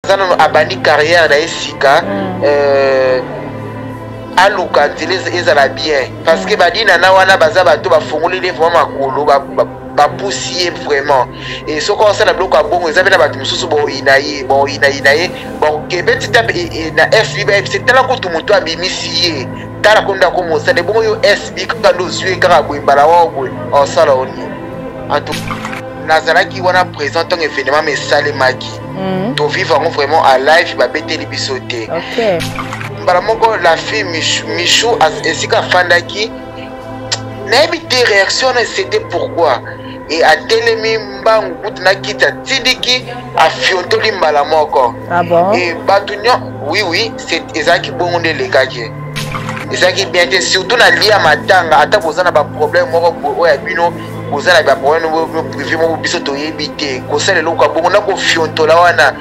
Aza nano abandi carrière na ye sika. Aluka nzela ezala bien, parce que badinana wana baza bato bafongoleli ye vraiment makolo, bapusi ye vraiment. E soki osala biloko ya bongo, eza mpe na bato mosusu boyina ye, boyinayina ye. Bakokebe ti ta na SB, bayebisi: "Tala kutu moto abimisi ye, tala ko ndako mosala ebongo yo." SB kaka nde ozwi ye kaka boye, mbala wao boye osala oni. En tout, nazalaki wana présent ntango événement ma esalemaki. Tovivre yango vraiment à live, babeteli biso te. Mbala moko la fille Michou, Michou esika afandaki, nayebi te réaction wana c'était pourquoi. E atelemi mbangu kutu na kiti, atindiki, afiontoli mbala moko. Ah bon? E bato nyo, oui, ezalaki bongo nde elekaki. Ezalaki bien te, surtout na lia matanga. Ata boza na baproblème moko boye oyo ya bino, boza na baproblème privé moko, biso toyebi te. Kosala eloko ya bongo na kofiontola wana,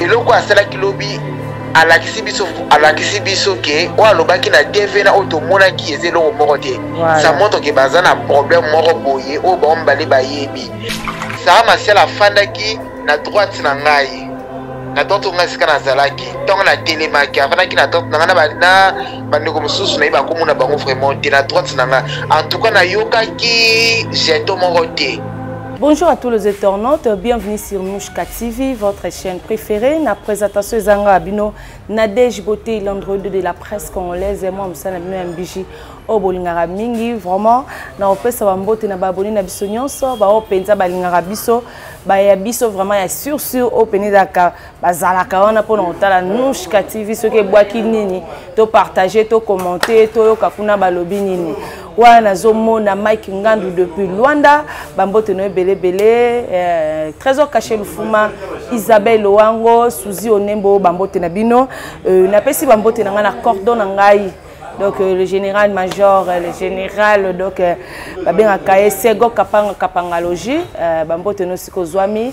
eloko asalaki lobi, alakisi biso, alakisi biso ke oyo alobaki na TV na oyo tomonaki eza eloko moko te. Ça montre ke baza na problème moko boye oyo bango mibale bayebi. Sara Masiala afandaki na droite na ngai, na droite oyo ngai esika nazalaki ntango natelemaki. Afandaki na droite na ngai na bandeko mosusu, nayebi bakomona bango vraiment te. Na droite na ngai, en tout cas nayokaki jeton moko te. Bonjour à tous les internautes, bienvenue sur Nouchka TV, votre chaîne préférée. La présentation Zanga Abino, Nadège Beauté, l'android de la presse congolaise, et moi, Moussa Bino MBJ, oyo bolingaka mingi vraiment. Na opesa bambote na baabonnés na biso nyonso, baoyo mpenza balingaka biso, baya biso vraiment ya sur sur, oyo pene ezalaka, bazalaka wana mpona kotala Nouchka TV. Soki ebwaki nini, topartage, tocommente, toyoka kuna balobi nini. Wana nazomona Mike Ngandu depuis Luanda, bambote no ebelebele. Trésor Caché Lufuma, Isabelle Lowango, Suzi Onembo, bambote na bino. Napesi bambote na ngai na cordon na ngai, donc le général major, le général, donc babengaka ye Sego Kapanga Kapangalogie. Bambote no sika ozwami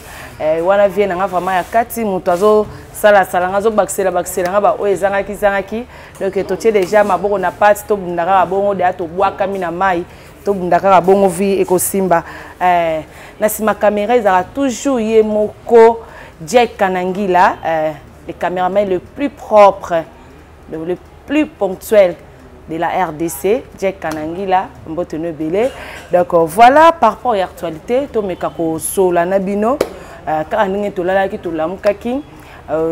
wana, vie na nga vraiment ya kati, moto azosalasala nga, azobakisela bakisela nga baoyo ezangaki zangaki. Donc totie déjà maboko na pati, tobunda kaka bongo deya, tobwakami na mai, tobunda kaka bongo, vie ekosimba. Na nsima caméra ezalaka toujours ye moko Jack Kanangila, le caméraman le plus propre, le plus ponctuel de la RDC, Jack Kanangila, mbote no ebele. Donc voilà, par rapport à l'actualité, tomeka kosola na bino kaka ndenge tolalaki, tolamukaki,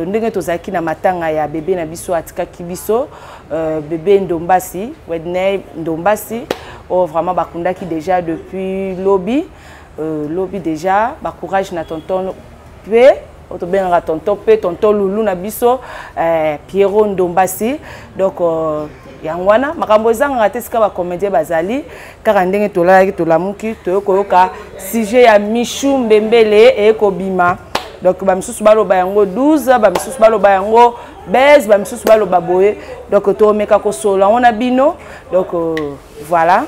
ndenge tozalaki na matanga ya bebe na biso atikaki biso, bebe Ndombasi, Wedney Ndombasi, oyo vraiment bakundaki déjà depuis lobi, lobi déjà. Bacourage na tonton mpe oyo tobengaka tonton mpe tonton Lulu na biso, Pierrot Ndombasi. Donc yango wana makambo ezangaka te esika bacomédien bazali. Kaka ndenge tolalaki, tolamuki, toye koyoka sujet ya Michu Mbembele eye kobima. Donc bamisusu baloba yango 12, bamisusu baloba yango 16, bamisusu baloba boye. Donc tomeka kosolola yango na bino. Donc voilà,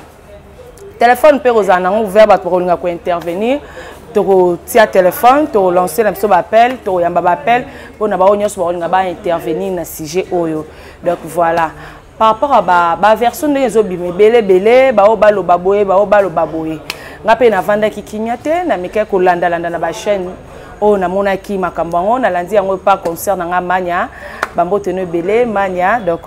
téléphone mpe kozala nango ouvert, bato bakolinga kointervenir, tokotia téléphone, tokolance na biso baappel, tokoyamba baappel mpona bao nyonso bakolinga baintervenir na sujet oyo. Donc voilà, par rapport à baversion ndenge ezobima ebele ebele, bao baloba boye, bao baloba boye, nga mpe navandaki kimia te, namekaki kolandalanda na bachaîne oyo namonaki makambo yango. Nalandi yango epa concert na nga Mania, bambote no ebele Mania. Donc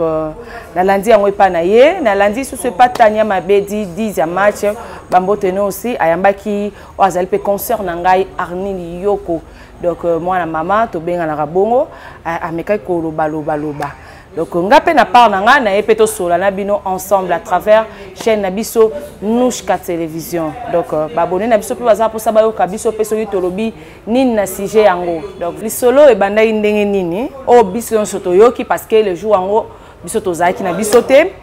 nalandi yango epa na ye, nalandi susu epa Tania Mabedi 10 ya match, bambote no aussi. Ayambaki oyo azali mpe concert na ngai, Arnini Yoko. Donc mwana mama tobenganaka bongo, amekaki kolobalobaloba. Donc nga mpe na part na nga na ye mpe tosola na bino ensemble à travers chaîne na biso Nouchka Télévision. Donc baabonnés na biso mpe baza mposa bayoka biso mpe soki tolobi nini na sujet yango. Donc lisolo ebandaki ndenge nini oyo biso nyonso toyoki, parce que le jour yango biso tozalaki na biso te.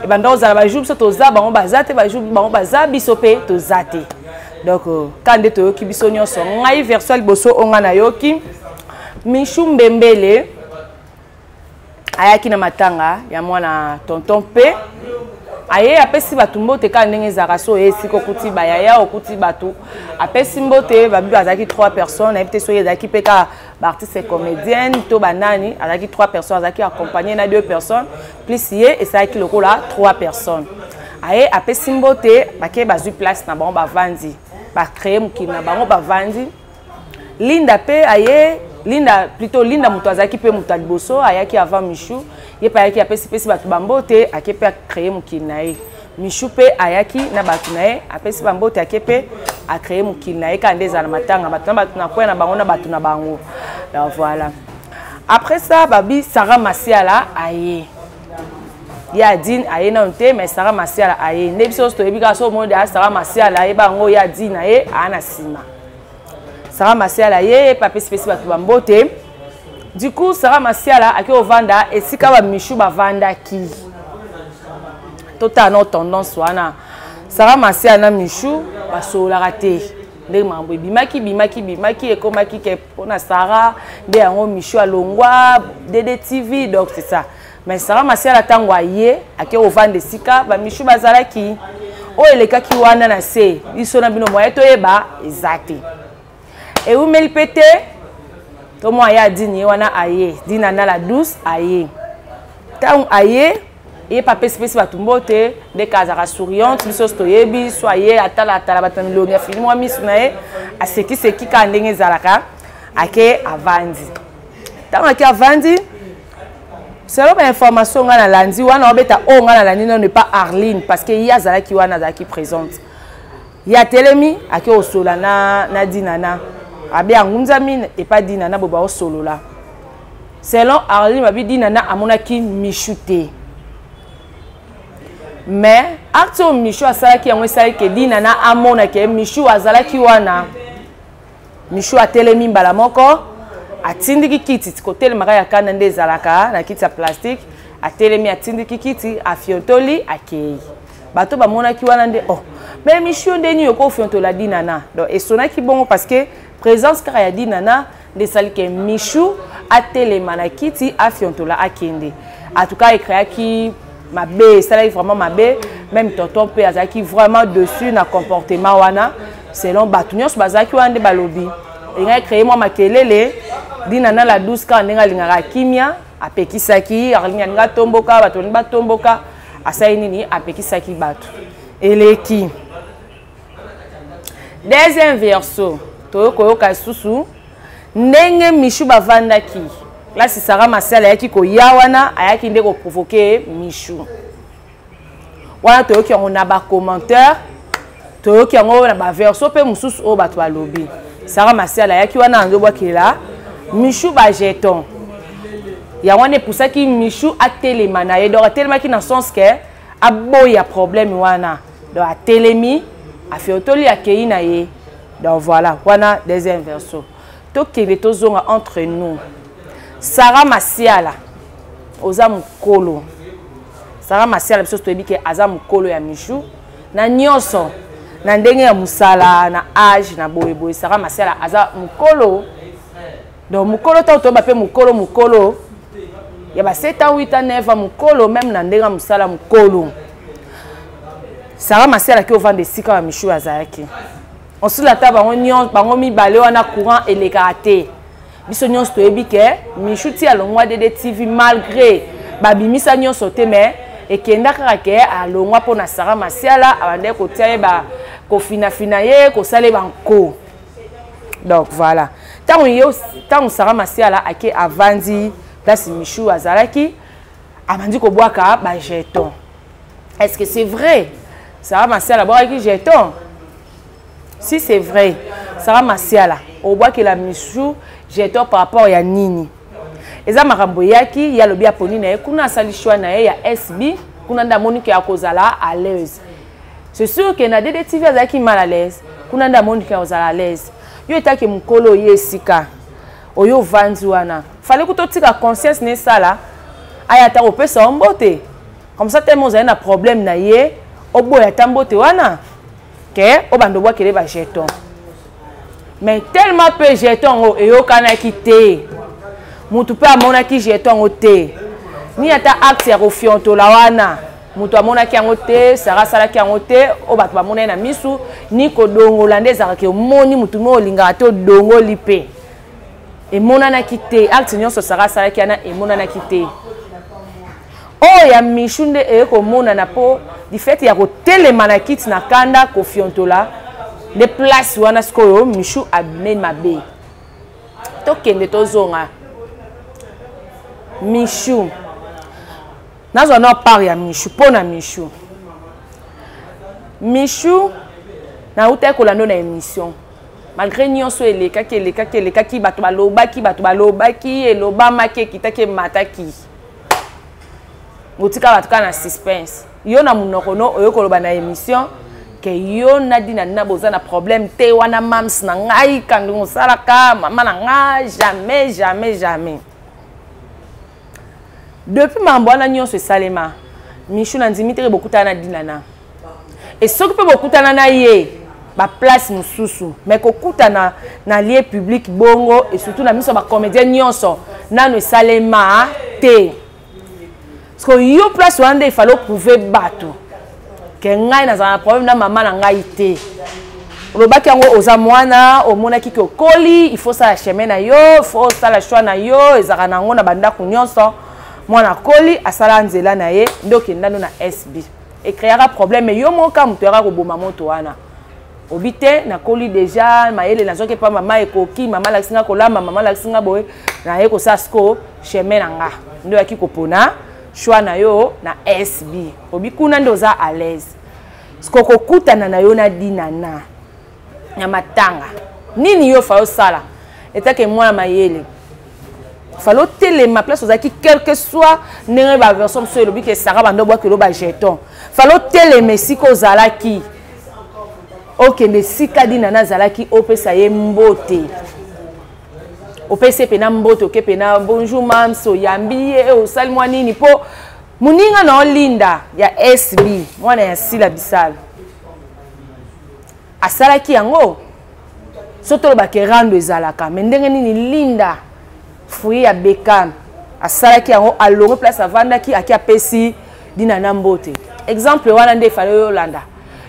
Ebanda kozala bajour biso toza, bango baza te, bajour bango baza, biso mpe toza te. Donc ka nde toyoki biso nyonso, ngai version ya liboso oyo ngai nayoki, Michu Mbembele ayaki na matanga ya mwana tonton mpe aye apesi bato mbote kaka ndenge ezalaka. So oye esika, okuti bayaya, okuti bato, apesi mbote. Babibi azalaki trois personnes, nayebi te soki ezalaki mpe kaka baartiste comédienne to banani. Azalaki trois personnes, azalaki accompagné na deux personnes plus ye, esalaki lokola trois personnes. Aye apesi mbote, bake bazwi place na bango, bavandi, bacréer mokili na bango, bavandi. Linda mpe aye. Linda, plutôt Linda moto azalaki mpe moto ya liboso, ayaki avant Michou. Ye mpe ayaki, apesipesi bato bambote, ake mpe acréer mokili na ye. Michou mpe ayaki na bato na ye, apesi bambote, ake mpe acréer mokili na ye. Kaka nde ezala matanga, bato na bato na kwea na bango na bato na bango. Donc voilà, après ça babi Sarah Masiala aye. Ye Adine aye nano te, mais Sarah Masiala aye. Nde biso nyonso toyebi kaka, so omoni deya Sarah Masiala, ayeba yango, ye Adine aye, aa na nsima. Sarah Masiala ye mpe apesipesi bato bambote. Du coup Sarah Masiala ake ovanda esika bamishu bavandaki. Totala no tendance wana, Sarah Masiala na Mishu basololaka te. Ndenge makambo ebimaki bimaki bimaki, ekomaki ke mpona Sarah nde yango Mishu alongwa DDTV. Donc c'est ça. Mais Sarah Masiala, ntango aye, ake kovanda esika bamishu bazalaki. Oyo elekaki wana na se, biso na bino moye toyeba eza te. Ewumeli mpe te, to mwa ye Adini ye wana aye, Dina na la douce aye. Ntango aye, ye mpe apesipesi bato mbote, ndeke azalaka souriante, biso nyonso toyebi. So aye, atalatala bato na milongi, afini mwa miso na ye, asekiseki kaka ndenge ezalaka, ake avandi. Ntango ake avandi, selon bainformation ngai nalandi wana, obeta oyo ngai nalandi nano epa Arline, parce que ye azalaki wana, azalaki présente. Ye atelemi, ake kosola na Dinana, abe angunzami epa Dinana bo baosolola. Selon Arline, babi Dinana amonaki Mishu te, mais acte oyo Mishu asalaki, yango esalaki ke Dinana amonaki Mishu azalaki wana. Mishu atelemi mbala moko, atindiki kiti. Kotelemaka ya kanda nde ezalaka na kiti ya plastique. Atelemi, atindiki kiti, afiontoli, akei. Bato bamonaki wana nde: "Oh, mais Mishu, nde nini okofiontola Dinana?" Donc esonaki bongo parce que présence kaka ya Dinana nde esali ke Mishu atelema na kiti, afiontola, akende. En tout cas ecréaki mabe, esalaki vraiment mabe. Même tonton mpe azalaki vraiment dessus na comportement wana. Selon bato nyonso bazalaki wana nde balobi elingaki créer mwa makelele. Dinana la douce, kaka ndenge alingaka kimia, apekisaki. Alingi, alingi atomboka, bato balingi batomboka, asali nini? Apekisaki bato. Eleki. Deuxième version, toyoki koyoka lisusu ndenge Mishu bavandaki place. Sara Masiala ayaki koya wana, ayaki nde koprovoquer Mishu wana. Toyoki yango na bacommentaire, toyoki yango na baversion mpe mosusu oyo bato balobi. Sara Masiala ayaki wana, azobwakela Mishu bajeton. Yango wana epusaki Mishu atelema na ye. Donc atelemaki na sens ke aboya problème wana. Donc atelemi, afiotoli, akei na ye. Donc voilà, wana deuxième version. Tokende, tozonga entre nous. Sara Masiala oza mokolo. Sara Masiala, biso toyebi ke aza mokolo ya Mishu na nyonso, na ndenge ya mosala, na age, na boyeboye. Sara Masiala aza mokolo. Donc mokolo, ntango toyeba mpe mokolo, mokolo ya ba 7 ans, 8 ans, 9 ans, mokolo même na ndenge ya mosala, mokolo. Sara Masiala aki ovanda esika ya Mishu azalaki. Osila ata bango nyonso, bango mibale wana, courant elekaka te. Biso nyonso toyebi ke Mishu ti alongwa DD TV, malgré babimisa nyonso te, mais ekenda kaka ke alongwa mpo na Sara Masiala abandaki kotia ye, kofinafina ye, kosala ye banko. Donc voilà, ntango ye, ntango Sara Masiala ake avandi place Mishu azalaki, abandi kobwaka bajeton. Est-ce que c'est vrai, Sara Masiala abwakaki jeton? Si c'est vrai, Sara Masiala obwakela Mishu jeton par rapport ya nini? Eza makambo eyaki. Ye alobi aponi na ye kuna, asali choix na ye ya SB kuna, nde amoni ke akozala à l'aise. C'est sûr ke na DDTV azalaki mal à l'aise, kuna nde amoni ke akozala à l'aise. Yo etaki mokolo oye esika oyo ovandi wana, fale kuta otika conscience na esala aya ata kopesa yo mbote comme ça. Teme ozali na problème na ye, oboya ata mbote wana ke obanda obwakele bajeton. Mais tellement mpe jeton yango eyokanaki te, mutu mpe amonaki jeton yango te, ni ata acte ya kofiontola wana moto amonaki yango te. Sara asalaki yango te oyo bato bamona ye na misu, ni kodongola nde ezalaka omoni motu mo olingaka te, odongoli mpe emonanaki te. Acte nyonso Sara asalaki wana emonanaki te. Oyo ya Mishu nde eye komonana mpo du fait ya kotelema na kiti na kanda, kofiontola nde place wana. Sikoyo Mishu abimeli mabe. Tokende tozonga. Michou. Nazwa na part ya Michou mpo na Michou. Michou nautaki kolanda na émission. Malgré nyonso elekaki elekaki elekaki, bato balobaki, bato balobaki, elobamaki, ekitaki, emataki. Botika bato kaka na suspense. Yo na monoko no oyo koloba na émission ke yo na Dina na boza na problème te, wana mams na ngai kandi mosalaka mama na ngai jamais jamais jamais. Depuis mambo wana nyonso esalema, Michou na ndimi te bokutana na Dina na. Et soki mpe bokutana na ye ba place mosusu, mais kokutana na lieu public bongo et surtout na miso ba comédien nyonso nano esalema te. Parce que yo place wana nde il fallait prouver bato ke ngai nazala na problème na mama na ngai te. Olobaki yango oza mwana, omonaki ke okoli, il faut sala chemin na yo, il faut sala choix na yo, ezalaka nango na bandako nyonso. Mwana akoli, asala nzela na ye, nde okenda no na SB. Ecréaka problème, yo moko kaka moto yaka koboma moto wana. Obi te, nakoli déjà, mayele nazwaki epa mama ekoki, mama alakisi nga kolamba, mama alakisi nga boye, naye kosala siko chemin na nga. Nde oyaki kopona choix na yo na SB. Obi kuna nde oza à l'aise. Siko kokutana na yo na Dinana na matanga. Nini yo fa osala? Etake mwana mayele. Fallait otelema place ozalaki, quel que soit ndenge ba version mosusu elobi ke Sarah bando bwaki elo ba jeton. Fallait otelema esika ozalaki. Okende esika Dinana azalaki, opesa ye mbote. Opesi ye pena mbote, oke pena bonjour mams, oyambi ye, osali mwa nini po moninga na olinda ya SB, mwana ya Sila Bisala. Asalaki yango. So tolobaka rando ezalaka, mais ndenge nini Linda fruit ya Beckham asalaki yango, alongwe place avandaki, aki apesi Dina na mbote. Exemple wana nde efale yolanda.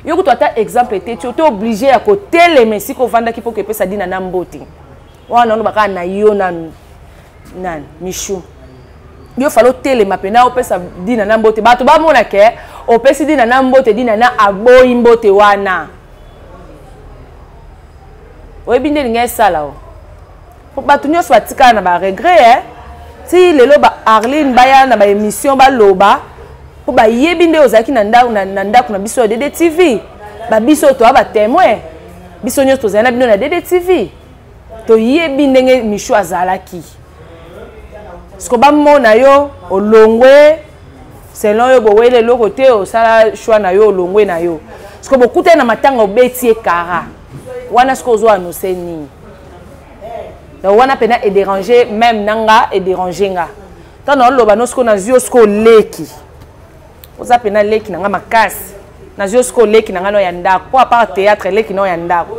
Yo kutu ata exemple te, ti ote obligé ya kotelema esika ovandaki mpo kopesa Dina na mbote. Wana olobaka na yo nanu nani Michou. Yo falo otelema pena opesa Dina na mbote. Bato bamona ke opesi Dina na mbote, Dina na aboyi mbote wana. Oyebi nde linga esala o. Bato nyonso batikala na ba regret, eh? Ti lelo ba Arline baya na ba émission baloba po bayebi nde ozalaki na ndako na ndako na biso ya DD TV. Ba biso toa ba témoin. Biso nyonso tozali na bino na DD TV. Toyebi ndenge Michou azalaki. Siko bamona yo olongwe selon yo bowele eloko te, osala choix na yo olongwe na yo. Siko bokutani na matanga obeti ye kara. Wana siko ozo annoncer nini? Donc wana pena e déranger même nanga e déranger nga. Tant na loba no siko na zio siko leki. Oza pena leki nanga makasi. Na zio siko leki nanga no ya ndako. Po à part théâtre leki no ya ndako.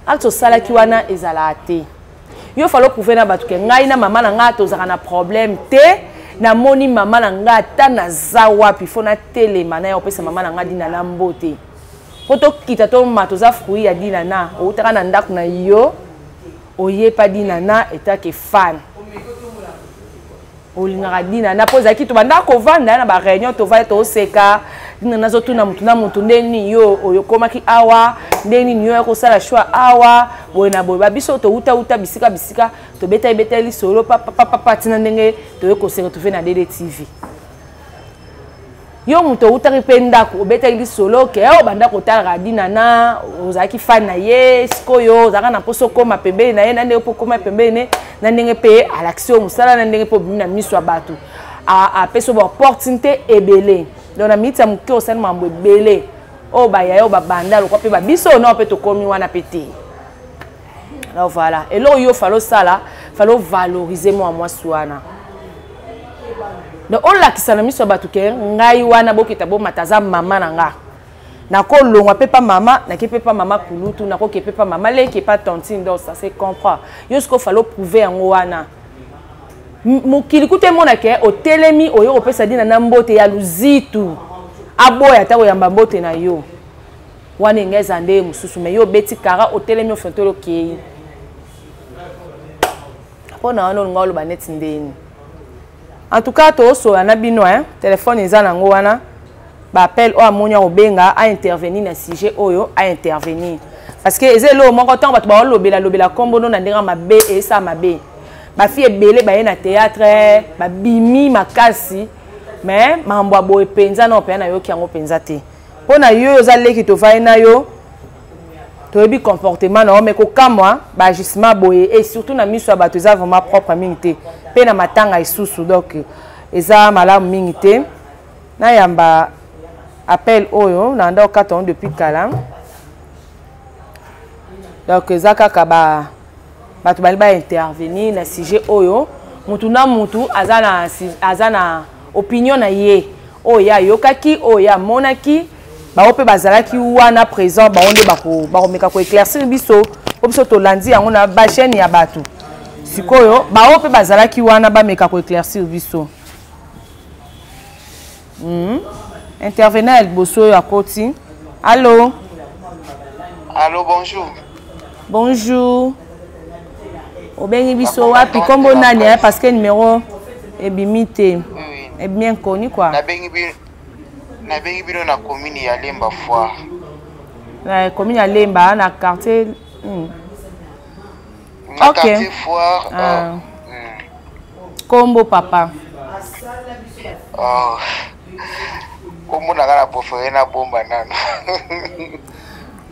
Alto salaki wana ezala te. Yo falo prouver na bato ke ngai na mama na nga tozaka na problème te. Namoni mama na nga ata naza wapi, faut na telema na ya opesa mama na nga Dina na mbote. Po tokita to ma toza fruit ya Dina na, outaka na ndako na yo, oyepa Dina na etake fan. Olingaka Dina na po ezalaki to banda kovanda na ba réunion tovanda toseka. Dina nazotuna mutu na mutu ndenge nini yo oyokomaki awa, ndenge nini yo ya kosala choix awa, boye na boye. Ba biso towuta wuta bisika bisika, tobeta ebeta lisolo pa pa pa pa tina ndenge toye ko se retrouver na DD TV. Yo mutu owutaki mpe ndako, obetaki lisolo ke obanda kotalaka Dina na ozalaki fan na ye, sikoyo ozalaka na mposa okoma pembeni na ye, na ndenge mpo okoma pembeni ne, na ndenge mpe alakisi yo mosala, na ndenge mpe obimi na miso ya bato. Apesi yo ba opportunité ebele. Donc na minute ya moke osali mambo ebele. Oyo ba yaya, oyo ba banda, lokwa mpe ba biso, non, mpe tokomi wana mpe te. Alors voilà, eloko yo falo sala, falo valoriser mwa mwasi wana. Donc olakisa na miso ya bato ke ngai wana bokita bomata aza mama na nga. Nakolongwa pe pa mama, nake pe pa mama kulutu, nakoke pe pa mama leki, pa tantine, donc ça se comprend. Yo siko falo prouver yango wana. Mokili kutu emona ke otelemi oyo kopesa Dina na mbote ya luzitu. Aboya ata koyamba mbote na yo. Wana enga eza nde mosusu, mais yo obeti kara otelemi ofentolo okei. Mpona wana olinga oloba neti ndeni. En tout cas, tosola na bino, hein, téléphone eza nango wana. Ba appel oyo amoni akobenga, a intervenir na sujet oyo, a intervenir. Parce que eza eloko moko, ntango bato baolobela lobela nkombo no na ndenge mabe, esala mabe. Bafille ebele baye na théâtre, babimi makasi, mais makambo ya boye mpenza na mpenza nayoki yango mpenza te. Mpo na yo, oza leki, tovai na yo, toyebi comportement na yo, mais kokamwa baagissement boye, et surtout na miso ya bato, eza vraiment propre mingi te, mpe na matanga lisusu. Donc eza malamu mingi te. Nayamba appel oyo na nda okata yango depuis kala. Donc eza kaka ba bato bali baintervenir na sujet oyo. Mutu na mutu aza na opinion na ye, oyo ye ayokaki, oyo ye amonaki. Bango mpe bazalaki wana présent, bango nde bakomeka koéclaircir biso, po biso tolandi yango na bachaîne ya bato. Sikoyo bango mpe bazalaki wana, bameka koéclaircir biso. Intervenant ya liboso oyo akoti. Allo? Allo, bonjour. Bonjour, obengi biso wapi? Nkombo nani? Parce que numéro ebimi te, ebimi inconnu quoi. Nabengi bino na commune ya Lemba Foire. Na commune ya Lemba, na quartier. Na quartier Foire. Ah. Kombo, papa? Oh. Kombo na nga na préféré na bomba nano.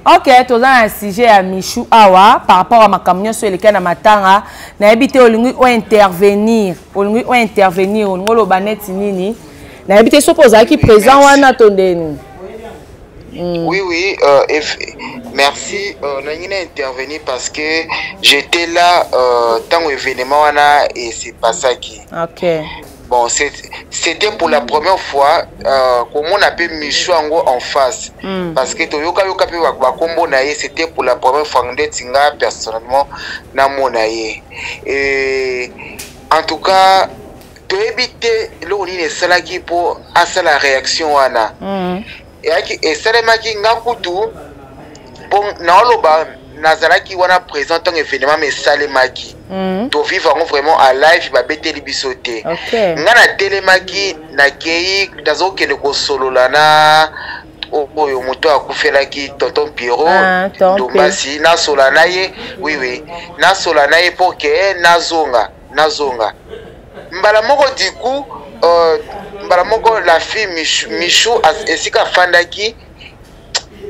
Ok, toza na sujet ya Michu awa, par rapport à makambo nyonso eleki na matanga. Nayebi te, olingi ointervenir, olingi ointervenir, olingi oloba neti nini? Nayebi te soki ozalaki présent wana to ndeni. Oui, merci. Nalingi na intervenir parce que j'étais là ntango événement wana ese passaki. Bon, c'était pour la première fois komona mpe Michu yango en face, parce que toyokayoka mpe bakombo na ye. C'était pour la première fois ndeti nga personnellement namona ye. Et en tout cas, toyebi te eloko nini esalaki mpo asala réaction wana. Eyaki, esalemaki. Nga kutu, mpo naoloba, nazalaki wana présent ntango événement ma esalemaki. Tovivre yango vraiment à live, babeteli biso te. Nga natelemaki, nakei, nazokende kosolola na oyo moto akufelaki, tonton Pierrot. Ah, Ndombasi. Nasola na ye, oui, nasola na ye mpo ke nazonga mbala moko. Du coup, mbala moko la fille Michou, Michou esika afandaki,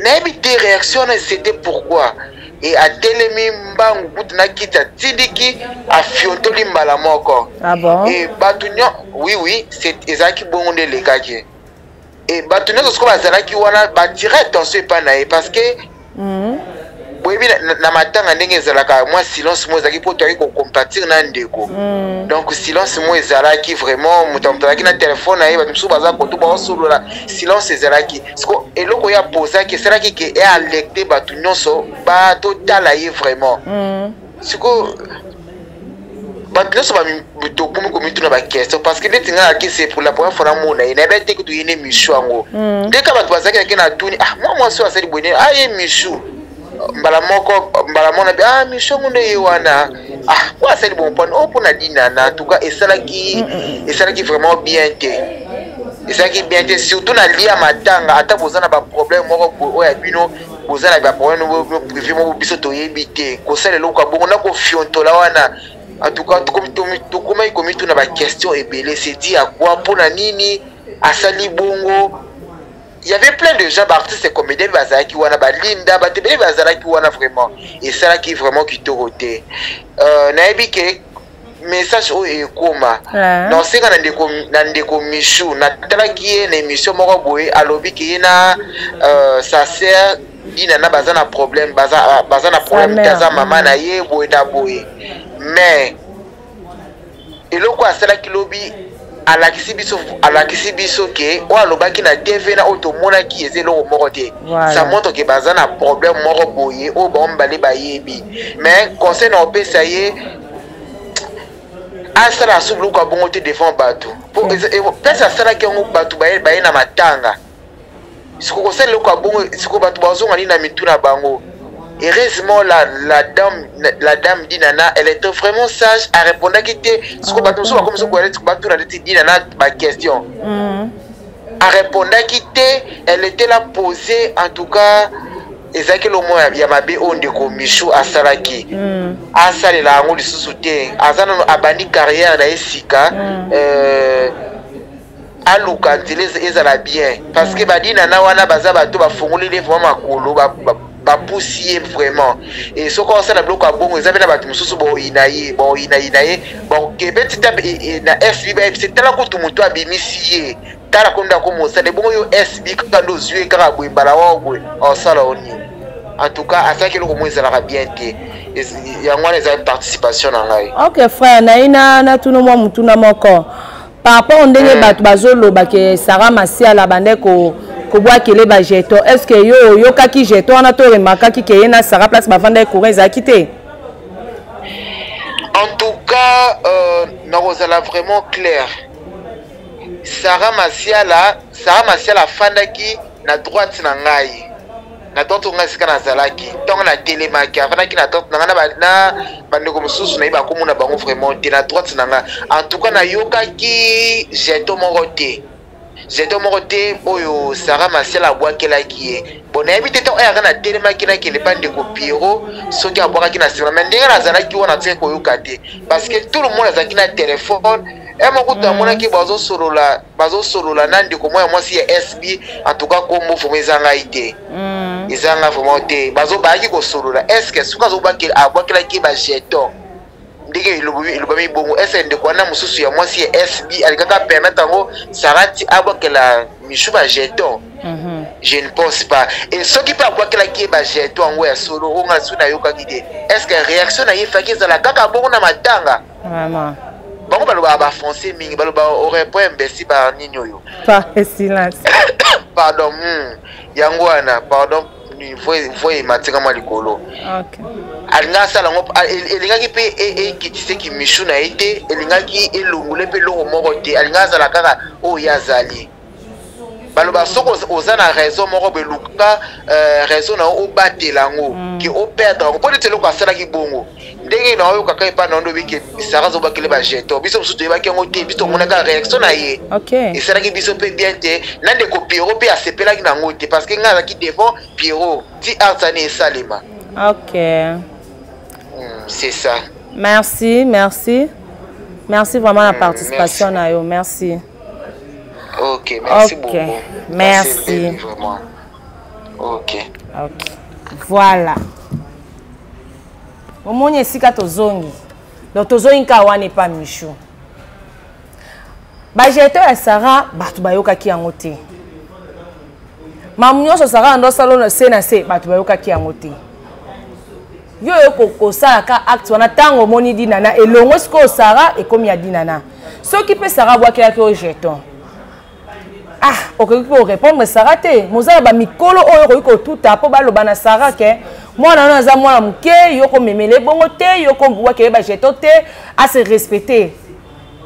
nayebi te réaction wana c'était pourquoi, e atelemi mbangu kutu na kiti, atindiki, afiontoli mbala moko. Ah bon? E bato nyo, oui, ezalaki bongo nde elekaki. E bato nyonso sikoyo bazalaki wana batire attention epai na ye, parce que boyebi na matanga ndenge ezalaka, mwa silence mo ezalaki mpo toyaki kocompatir na ndeko. Donc silence mo ezalaki vraiment, moto azalaki na telefone na ye, bato mosusu baza koto baosolola, silence ezalaki. Siko eloko oyo apozaki esalaki ke ealerte bato nyonso batotala ye vraiment. Siko bato nyonso tokomi komituna baquestion, parce que neti ngai naki, c'est pour la première fois namona ye, nayebi te kutu ye nde Michu yango. Ndeka bato bazalaki nake na tuni: "Ah, mwa mwasi oyo asali boye, ah, ye Michu." Mbala moko, mbala moko nabi: "Ah, Michu yango nde ye wana. Ah, po asali bon mpona oyo, mpona Dinana." En tout cas, esalaki vraiment bien te, esalaki bien te, surtout na lia matanga. Ata boza na baproblème moko boye oyo ya bino, boza na baproblème privé moko, biso toyebi te. Kosala eloko ya bongo na kofiontola wana, en tout cas, tokomaki komituna baquestion ebele. C'est dit à quoi? Mpona nini asali bongo? Il y avait plein de gens, baartiste comédien bazalaki wana, balinda, bato ebele bazalaki wana. Vraiment esalaki vraiment kitoko te. Nayebi ke message oyo ekóma. Naosenga na ndeko Michu, natalaki ye na émission moko boye, alobi ke ye na sa sœur Dinana baza na problème, baza na problème te, aza mama na ye boye na boye. Mais eloko asalaki lobi, alakisi biso ke oyo alobaki na TV na oyo tomonaki eza eloko moko te. Ça montre ke baza na problème moko boye oyo bango mibale bayebi. Mais conseil na opesa ye, asala asu biloko ya bongo te devant bato, po place asalaki yango, bato baye na matanga. Siko kosala eloko ya bongo, siko bato bazonga nini na mitu na bango? Heureusement, la dame Dinana, elle était vraiment sage, arépondaki te. Siko bato mosusu bakomi soki batuna neti Dinana baquestion, arépondaki te, elle était là posée. En tout cas, Ezalaki eloko moko ya mabe oyo ndeko Michou asalaki. Asalela yango lisusu te. Aza nano abandi carrière na ye sika. Aluka nzela ezala bien parce que badinana wana baza bato bafongoleli ye vraiment makolo, bapusi ye vraiment. E soki osala biloko ya bongo, eza mpe na bato mosusu boyina ye, boyinayina ye, bokebe tita na SB, bayebisi: "Tala kutu moto abimisi ye, tala ko ndako mosala ebongo yo SB kaka nde ozwi ye kaka boye mbala wao boye, osala o nini?" En tout cas, asalaki eloko moko ezalaka bien te. Yango wana eza participation na ngai. Ok frère, naye na natuna mwa motuna moko par rapport ndenge bato bazoloba ke Sara Masiala bande kobwakele bajeton. Est ce que yo oyokaki jeton wana to oremarkaki ke ye na Sara, place bavandaki, courant ezalaki te? En tout cas, nakozala vraiment clair. Sara Masiala afandaki na droite na ngai, na droite ngai esika nazalaki ntongo natelemaki. Afandaki na droite na ngai na bandeko mosusu, nayebi bakomona bango vraiment te, na droite na ngai. En tout cas, nayokaki jeton moko te, jeton moko te oyo Sara Masiala abwakelaki ye. Bon, nayebi te ntango ayaka natelemaki, nakende pa ndeko Pierrot, soki abwakaki na nsima. Mais ndenge nazalaki wana, atiki koyoka te parce que tout le monde azalaki na telefone e moko. Kutu amonaki bazosolola, bazosolola na ndeko moko ya mwasi ya SB. En tout cas, kombo vraiment eza ngai te, eza nga vraiment te. Bayaki kosolola. Est ce que soki abwakelaki ye bajeton ndenge elobami bongo, est ce ndeko wana mosusu ya mwasi ya SB alingaka permettre yango Sara ti abwakela Michu bajeton? Je ne pense pas. Et soki mpe abwakelaki ye bajeton yango ya solo, oyo nga soki nayokaki te, est ce que réaction na ye efaki ezala kaka bongo na matanga? Vraiment. Bango balobaka bafrançais mingi, baloba orépond imbécile banini oyo. Par silence. Pardon, yango wana, pardon, voix ematinga mwa likolo. Alingi asala yango, elingaki mpe ekitiseki Michu na ye te, elingaki elongole mpe eloko moko te. Alingi azala kaka oyo ye azali. Baloba soki oza na raison moko boye, luka raison na yo, obatela yango ke operdre yango. Mpo neti eloko asalaki bongo, ndenge na oyokaka epai na yo, ndobi ke Sara azobakele bajeton, biso mosusu toyebaki yango te. Biso tomonaka réaction na ye, esalaki biso mpe bien te. Na ndeko Pierrot mpe asepelaki na yango te parce que ngai azalaki devant Pierrot ti art ani esalema. C'est ça. Merci, merci, merci vraiment na participation na yo, merci. Ok, merci beaucoup. Merci. Vraiment. Ok. Ok, voilà, omoni esika tozongi. Donc tozongi kaka wana epa Michu. Bajeton ya Sara, bato bayokaki yango te. Mamu nyonso Sara ando asala na se na se, bato bayokaki yango te. Yo oyo kosala ka acte wana, ntango omoni Dinana elongo, sikoyo Sara ekomi ya Dinana. Soki mpe Sara abwakelaki oyo jeton, ah, okoki mpe orépondre Sara te. Moza na bamikolo oyo okoki kotuta mpo baloba na Sara ke mwana wana aza mwana moke, yo komemela ebongo te, yo kobwakela bajeton te, ase respecte.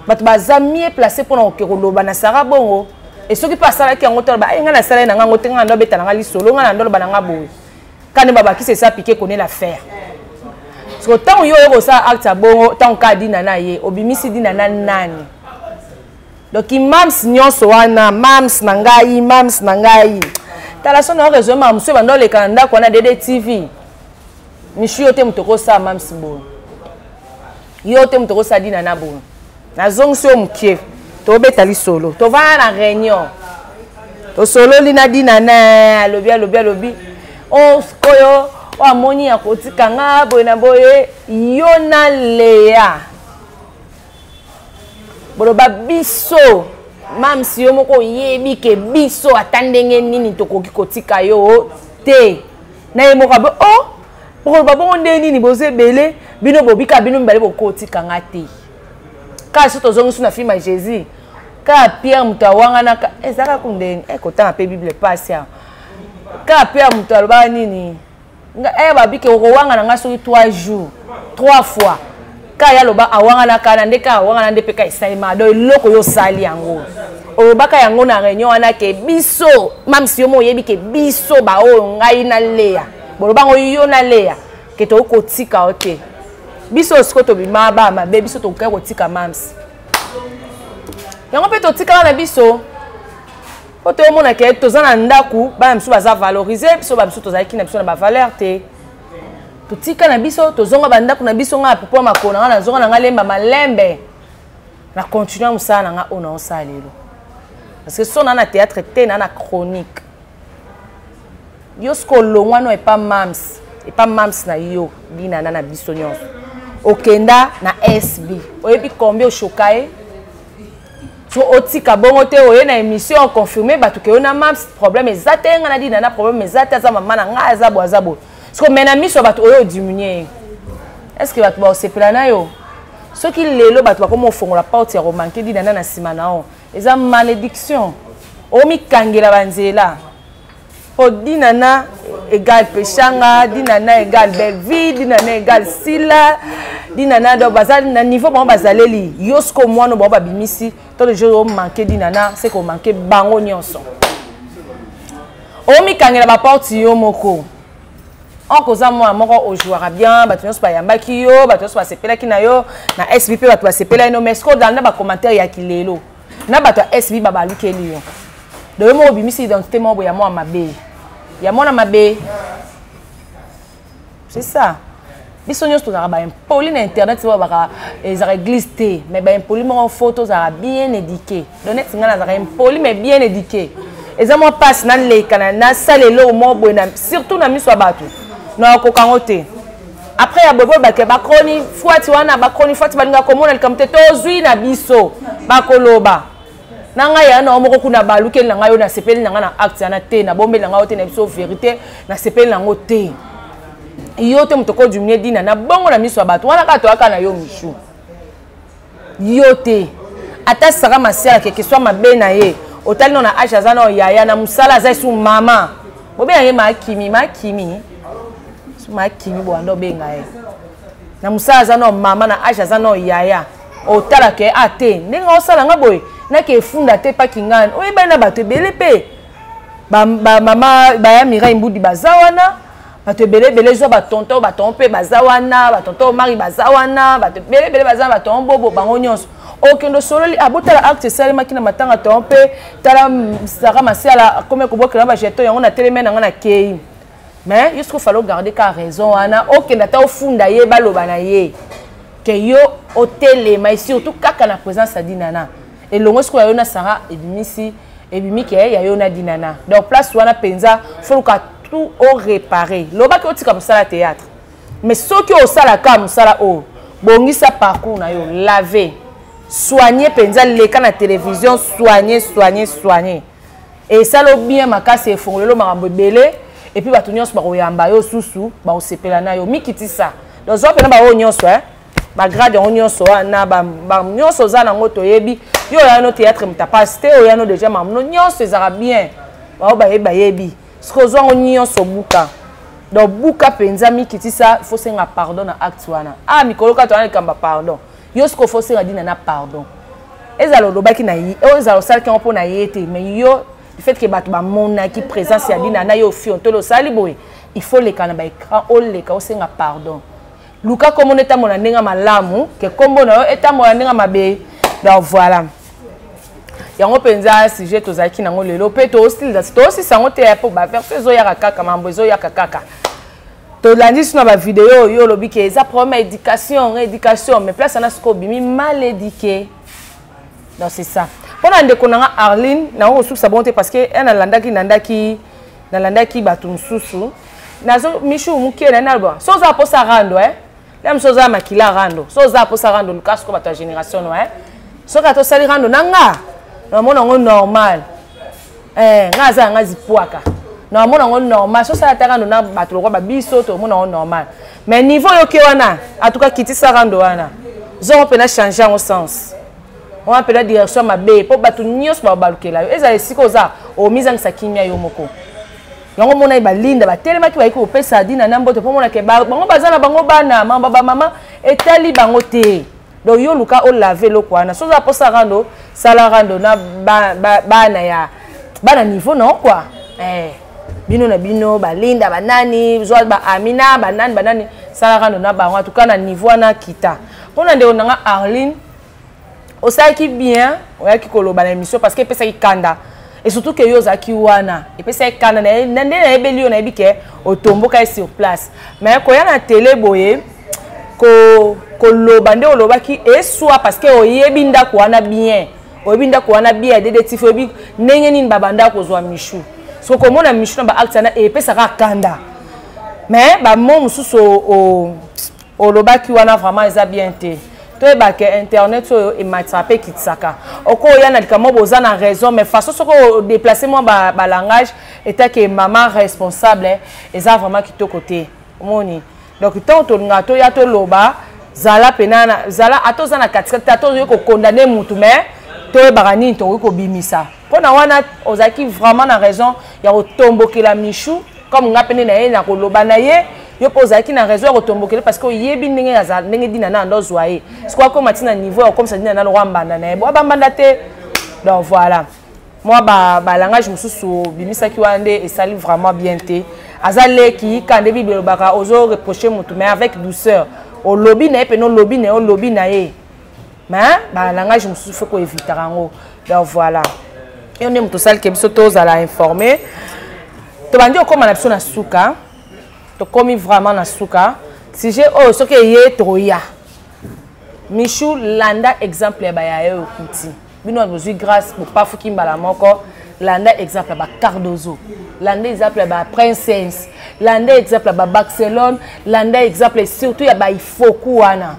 Bato baza mieux placé mpona koke koloba na Sara bongo. E soki mpe asalaki yango te, aloba: "Ngai nasala ye na ngango te, ngai na ndo abeta na ngai lisolo, ngai na ndo aloba na ngai boye." Kani babakisi esa piqué kone l'affaire. Parce que ntango yo oyo kosala acte ya bongo, ntango kaka Dina na ye, obimisi Dina na nani? Donc mams nyonso wana, mams na ngai, mams na ngai, tala so na raison. Mama mosusu ebanda oleka na ndako wana Dede TV. Michu, yo te moto okosala mams boye, yo te moto okosala Dina na boye. Nazongisi yo mokie, tobeta lisolo. Tovanda na réunion, tosololi na Dina na alobi, alobi, alobi oyo oyo amoni ya kotika nga boye na boye. Yo na Leya boloba biso mamsi, yo moko oyebi ke biso ata ndenge nini tokoki kotika yo te. Na ye moko abe o oh, bokoloba bongo ndenge nini? Boza ebele, bino bobika, bino mibale bokotika nga te. Kaka so tozongisi na film ya Jésus, kaka Pierre moto awanganaka, ezalaka kundeni kotanga mpe Bible pasi awa. Kaka Pierre moto alobaka nini? Babike okowangana nga soki 3 jours, 3 fois. Kaka ye aloba awanganaka na nde, kaka awangana nde mpe ka esalema. Donc eloko oyo osali yango, olobaka yango na réunion wana ke biso mamsi, yo mo oyebi ke biso baoyo ngai naleya, bolobango yo naleya ke tokoki kotika yo te. Biso sikoyo tobima ba mabe, biso tokoki kotika mams yango mpe totikala na biso. Po toyomona ke toza na ndako, bana biso baza valoriser, biso ba biso tozalaki na biso na bavaleur te. Totika na biso, tozonga bandako na biso. Ngai apopo makolo na ngai, nazonga na ngai lemba malembe, na continue mosala na ngai oyo naosala lelo, parce que so na na théâtre te, na na chronique. Yo soki olongwa no epa mams, epa mams na yo dinana na biso nyonso, okenda na SB, oyebi combien oshoka ye. So otika bongo te, oye na émission, oconfirme bato ke yo na mams problème eza te. Ngai na dina na problème eza te, aza mama na ngai, aza boye, aza boye. Siko me na miso ya bato oyo odiminue ye, est ce que bato baosepela na yo? Soki lelo bato bakoma ofongola porte ya komanke dinana na nsima na yo, eza malédiction, omikangela banzela. Po dinana égal Peshanga, dinana égal Bellevie, dinana égal Sila, dinana donc baza na niveau bango bazaleli yo. Siko mwana bango babimisi to le jour omanke dinana, se komanke bango nyonso, omikangela baporte yo moko. Oncle, oza mwana moko ojouaka bien, bato nyonso bayambaki yo, bato nyonso basepelaki na yo na SB mpe bato basepelaki no. Mais sikoyo olanda bacommentaire ya kilelo na bato ya SB babalukeli yo. Donc yo moko obimisi identité moko boye ya mwana mabe, ya mwana mabe, c'est ça. Biso nyonso tozalaka baimpoli na internet, oyo baka ezalaka église te, mais baimpoli moko fo tozalaka bien éduqué. Donc neti ngai nazalaka impoli mais bien éduqué. Eza mwa mpasi naleka nasala eloko moko boye, surtout na miso ya bato, nakoka yango te. Après ya boye bake bakroni fwati wana, bakroni fwati balingaka komona likambo te. Tozwi na biso bakoloba na ngai ya na moko kuna, balukeli na ngai oyo nasepeli na ngai na acte wana te, nabombeli na ngai oyo te, na biso vérité, nasepeli nango te. Yo te moto okodiminuer dina na bongo na miso ya bato wana, kaka toyaka na yo Michu, yo te. Ata Sara Masiala, keke swa mabe na ye, otali no na age aza na yaya na mosala, aza esu mama, bobenga ye makimi, makimi su makimi, bwanda obenga ye na mosala, aza no mama na age, aza no yaya. Otala ke a te ndenge osala nga boye, nake efunda te paki ngani oyebani na bato ebele mpe bamama baya Mirai Mbudi baza wana, bato ebele ebele, zwa batonton, batonton mpe baza wana, batonton Omari baza wana, bato ebele ebele baza, batonton Bobo, bango nyonso. Okende osololi, abotala acte esalemaki na matanga ton mpe tala Sara Masiala akomi kobwakela bajeton yango na teleme na nga na kei. Mais yo soki ofale ogarde ka raison wana, okende ata ofunda ye, baloba na ye ke yo otelema, et surtout kaka na présence ya dinana elongo. Sikoyo ya yo na Sara ebimisi, ebimi ke ya yo na dinana. Donc place wana mpenza foluka tout oréparé. Lobaki otika mosala théâtre, mais soki osalaka mosala oyo, bongisa parcours na yo, lave, soigne mpenza, leka na télévision, soigne, soigne, soigne, esala bien makasi, efongolelo makambo ebele, et puis bato nyonso bakoyamba yo susu, bakosepela na yo. Mikitisa, donc zwa mpena baoyo nyonso, bagrade yango nyonso wana nyonso oza nango, toyebi yo. Oya no théâtre, moto apasi te, oya no déjà mamuno nyonso ezalaka bien, bao bayebi, bayebi. Soki ozwa yango nyonso, buka. Donc buka mpenza, mikitisa, fo senga pardon na acte wana. Ah, mikolo kaka towana likambo ya pardon. Yo sikoyo fo senga dina na pardon, ezala olobaki na ye oyo, ezala osalaki yango mpo na ye te, mais yo, du fait que bato bamonaki présence ya dina na yo, fiontolo osali boye, il faut leka na baécran, oleka osenga pardon. Luka komona etambola ndenge malamu ke kombo na yo etambola ndenge mabe. Donc voilà, yango mpenza sujet tozalaki nango lelo, mpe toosisa yango te, mpo baversion ezoyaka kaka, mambo ezoyaka kaka. Tolandi so na bavideo oyo olobi ke eza problème ya éducation, éducation, mais place wana sikoyo obimi mal éduqué. Donc c'est ça. Mpo na ndeko na nga Arline, nango kosukisa bongo te, parce que e nalandaki nalandaki nalandaki bato mosusu nazo Mishu mokie na naloba, so oza mposa rando, eh? Na mosu oza makila rando, so oza mposa rando, luka sikoyo bato ya génération no, eh? Soki ata osali rando na nga, namona yango normal, eh, nga aza yanga zipwaka, namona yango normal. So osala ata rando na bato lokwa babiso, tomona yango normal. Mais niveau oyoki wana, en tout cas kitisa rando wana, zongo mpena change yango sens wana, mpena direction mabe, mpo bato nyonso babalukela yo. Ezala esika oza, omizangisa kimia yo moko. Yango mona balinda batelemaki, bayiki kopesa dina na mbote, mpo monake bango baza na bango bana mamba, bamama etali bango te. Donc yo luka olave eloko wana. So oza mposa rando, sala rando na bana ya bana niveau na quoi, eh, bino na bino balinda banani, zwa baamina banani banani, sala rando na bango. En tout cas na niveau wana kita. Mpona ndeko na nga Arline, osalaki bien oyaki koloba na émission, parce que epesaki kanda. Et surtout que yo ozalaki wana, epesa ye kanda na nde nayebeli yo, nayebi ke otomboka ye sur place. Mais koya na tele boye koloba nde olobaki eswa, parce que oyebi ndako wana bien, oyebi ndako wana bien ya Dede Tifi, oyebi ndenge nini babanda kozwa Michu. Soki komona Michu na baacte wana epesaka kanda, mais bamo mosusu olobaki wana vraiment eza bien te. Toyeba ke internet oyo ematisaka mpe ekitisaka. Okoya na likambo, boza na raison, mais façon soki odéplace mwa balangage etake mama responsable, eza vraiment kitoko te. Omoni, donc ntango tolingaka toya toloba, zala pena, zala ata oza na katikati te, ata ozoki kokondane mutu, mais toyebaka nini tokoki kobimisa. Mpona wana ozalaki vraiment na raison ya kotombokela Michu, comme nga mpe nde na ye na koloba na ye. Yo mpe ozalaki na raison ya kotombokela, parce que oyebi ndenge azala, ndenge Dina na ando ozwa ye. Sikoyo akóma ntina niveau ya kokomisa Dina na lokwa mbanda na ye, bo abambanda te. Donc voilà, mwa balangage mosusu obimisaki wana nde esali vraiment bien te. Aza leki ka nde Bible elobaka, ozo reproche motu mais avec douceur. Olobi na ye pene, olobi na ye, olobi na ye, mais balangage mosusu faut koevitaka yango. Donc voilà, yo nde moto osalike biso tozala informé. Tobandi okóma na biso na suka, tokomi vraiment na suka. Sujet oyo soki eye, tokoya. Michu, landa exemple ya bayaya oyo okuti bino bozwi grâce, bopafuki mbala moko. Landa exemple ya bacardozo, landa exemple ya baprincesse, landa exemple ya babarcelone, landa exemple surtout ya baifoku wana,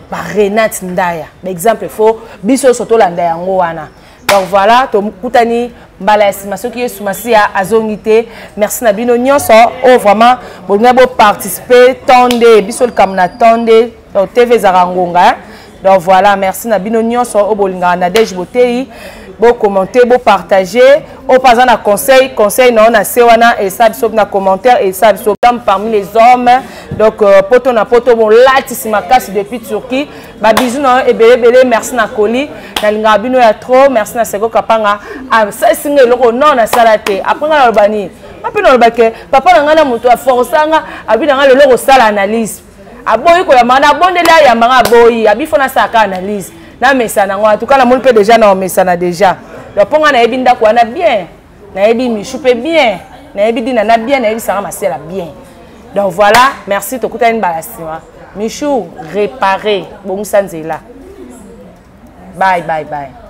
barenate Ndaya. Baexemple faut biso nyonso tolanda yango wana. Donc voilà, tokutani mbala ya nsima soki Yesu Masiya azongi te. Merci na bino nyonso oyo vraiment bolingai boparticipe. Tonde biso likambo na tonde, donc TV ezalaka ngonga. Donc voilà, merci na bino nyonso oyo bolingaka Nadege Botei. Bokommente, bopartage. Oyo mpe aza na conseil, conseil na yo na se wana, esala biso na commentaire, esala biso dame parmi les hommes. Donc poto na poto, bolatisi makasi depuis Turquie. Babizu na yo ebele ebele. Merci na Koli, nalingaka bino ya trop. Merci na Seko Kapanga, asalisi nga eloko non nasala te. Après nga naloba nini? Nga mpe naloba ke papa na ngai na moto aforsa nga, abi na ngai lelo kosala analyse, aboyi koyamba nga, nabondeli ayamba nga, aboyi, abi fo nasalaka analyse, namesana yango. En tout cas namoni mpe déjà na omesana déjà. Donc mpo nga nayebi ndako wana bien, nayebi Michu mpe bien, nayebi Dina na bien, nayebisanga Masela bien. Donc voilà, merci, tokutani mbala nsima. Michu, réparé, bongisa nzela. Bye bye bye.